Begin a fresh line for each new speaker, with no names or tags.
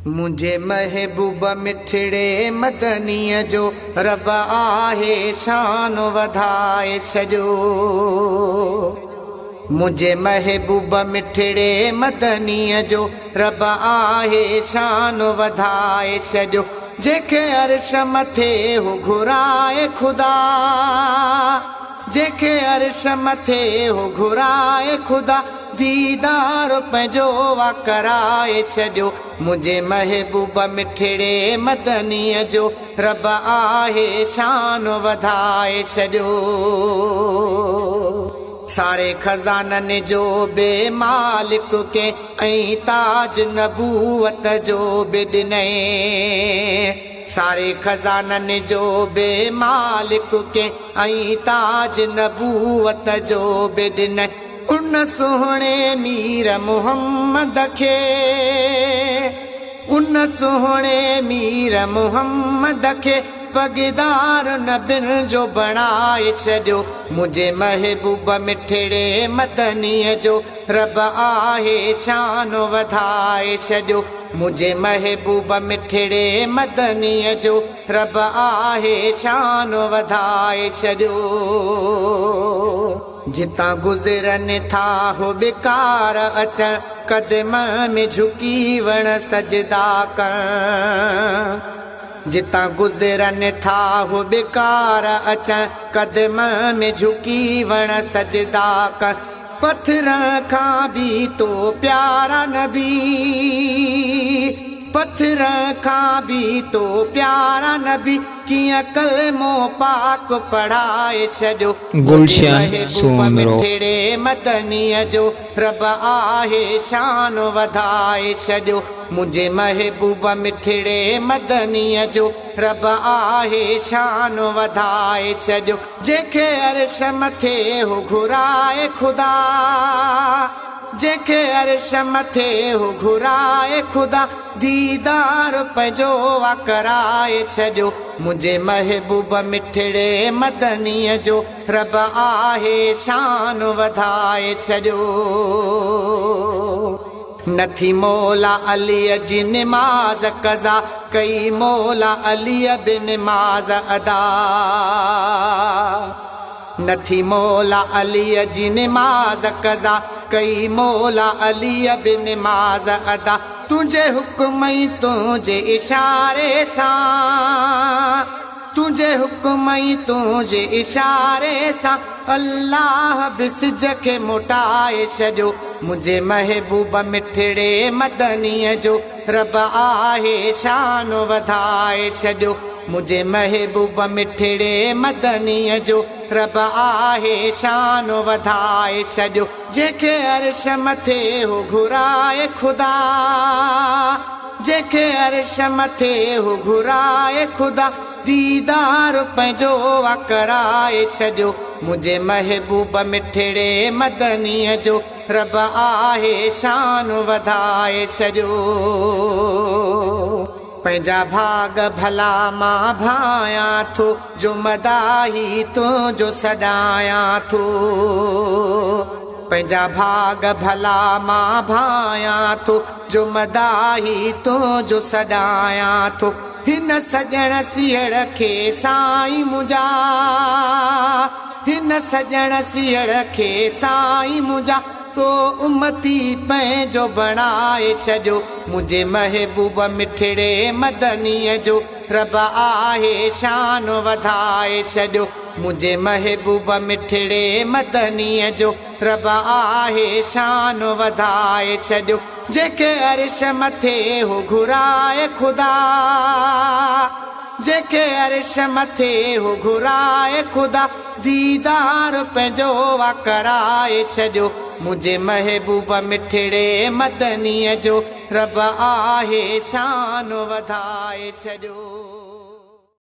منهنجي محبوب مٺڙي مدنيء جو رب آهي شان وڌائي ڇڏيو. منهنجي محبوب مٺڙي مدنيء جو رب آهي شان وڌائي ڇڏيو. جنهن کي عرش مٿي هو گهرائي خدا، جنهن کي عرش مٿي هو گهرائي خدا، ديدار پنهنجو آ ڪرائي ڇڏيو. منهنجي محبوب مٺڙي مدنيء جو رب آهي شان وڌائي ڇڏيو. ساري خزانن جو به مالڪ ڪي ۽ تاج نبوت جو به ڏنئي. ساري خزانن جو به مالڪ ڪي ۽ تاج نبوت جو به ڏنئي. ان سهڻي مير محمد کي، ان سهڻي مير محمد کي پڳدار نبين جو بڻائي ڇڏيو. منهنجي محبوب مٺڙي مدنيء جو رب آهي شان وڌائي ڇڏيو. منهنجي محبوب مٺڙي مدنيء جو رب آهي شان وڌائي ڇڏيو. جتان گذرن ٿا هو ٻڪار اچن، قدم ۾ جهڪي وڻ سجدا ڪن. جتان گذرن ٿا هو ٻڪار اچن، قدم ۾ جهڪي وڻ سجدا ڪن. پٿرن کان به تو پيارا نبي، پٿرن کان به تو پيارا نبي، ڪيئن ڪلمو پاڪ پڙهائي ڇڏيو.
گلشن سومرو.
مٺڙي مدنيء جو رب آهي شان وڌائي ڇڏيو. منهنجي محبوب مٺڙي مدنيء جو رب آهي شان وڌائي ڇڏيو. جنهن کي عرش مٿي هو گهرائي خدا، جنهن کي عرش مٿي هو گهرائي خدا، ديدار پنهنجو آ ڪرائي ڇڏيو. منهنجي محبوب مٺڙي مدنيء جو رب آهي شان وڌائي ڇڏيو. نٿي مولا عليء جي نماز قضا، ڪئي مولا عليء به نماز ادا. نٿي مولا عليء جي نماز قضا، ڪئي مولا عليء به نماز ادا. تنهنجي حڪم ۽ تنهنجي اشاري سان، تنهنجي حڪم ۽ تنهنجي اشاري سان، الله به سج کي موٽائي ڇڏيو. منهنجي محبوب مٺڙي مدنيء جو رب آهي شان وڌائي ڇڏيو. منهنجي محبوب مٺڙي مدنيء جو رب آهي شان وڌائي ڇڏيو. جنهن کي عرش مٿي هو گهرائي خدا، جنهن کي عرش مٿي هو گهرائي خدا، ديدار پنهنجو آ ڪرائي ڇڏيو. منهنجي محبوب مٺڙي مدنيء جو رب آهي شان وڌائي ڇڏيو. پنهنجا ڀاڳ ڀلا مان ڀانيان ٿو، جو مداحي تنهنجو سڏايان ٿو. پنهنجا ڀاڳ ڀلا مان ڀانيان ٿو، جو مداحي تنهنجو سڏايان ٿو. هن سڄڻ سيهڙ کي سائين منهنجا، هن سڄڻ سيهڙ کي سائين منهنجا، تو امتي پنهنجو بڻائي ڇڏيو. منهنجي محبوب مٺڙي مدنيء جو رب آهي شان وڌائي ڇڏيو. منهنجي محبوب مٺڙي مدنيء جو رب آهي شان وڌائي ڇڏيو. جنهن کي عرش مٿي هو گهرائي خدا، جنهن کي عرش مٿي هو گهرائي خدا، ديدار پنهنجو آ ڪرائي ڇڏيو. منهنجي محبوب مٺڙي مدنيء جو رب آهي شان وڌائي ڇڏيو.